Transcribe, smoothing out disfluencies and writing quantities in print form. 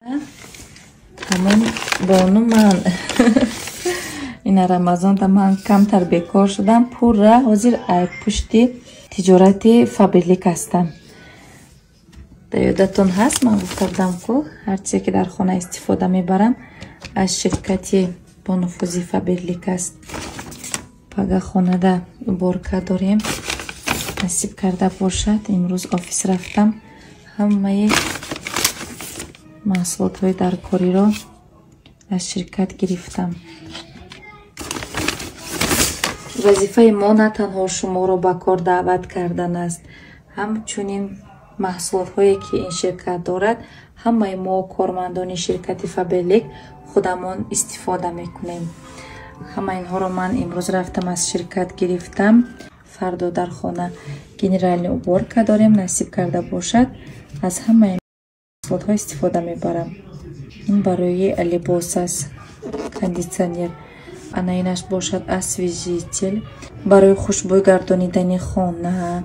Ҳамон бону ман ина Рамазонда ман камтар бекор шудам, пурра ҳозир ай пушти тиҷорати Фаберлик ҳастам. Дар ёдатон ҳаст, ман гуфта будам, ку ҳар чизе ки дар хона истифода мебарам, аз ширкати бонуфузи Фаберлик аст. Пага хонада уборка дорем, насиб карда бошад. Имрӯз офис рафтам, ҳамаи маҳсулотҳои даркориро аз ширкат гирифтам. Вазифаи мо на танҳо шуморо ба кор даъват кардан аст, ҳамчунин маҳсулотҳое ки ин ширкат дорад, ҳамаи мо, кормандони ширкати Фаберлик, худамон истифода мекунем. Ҳама инҳоро ман имрӯз рафтам, аз ширкат гирифтам. Фардо дар хона генеральный уборка дорем, насиб карда бошад, аз ҳамаи маҳсулотҳо истифода мебарам. Ин барои либос аст, кондитсионер. Ана инаш бошад, освежитель барои хушбӯй гардонидани хона.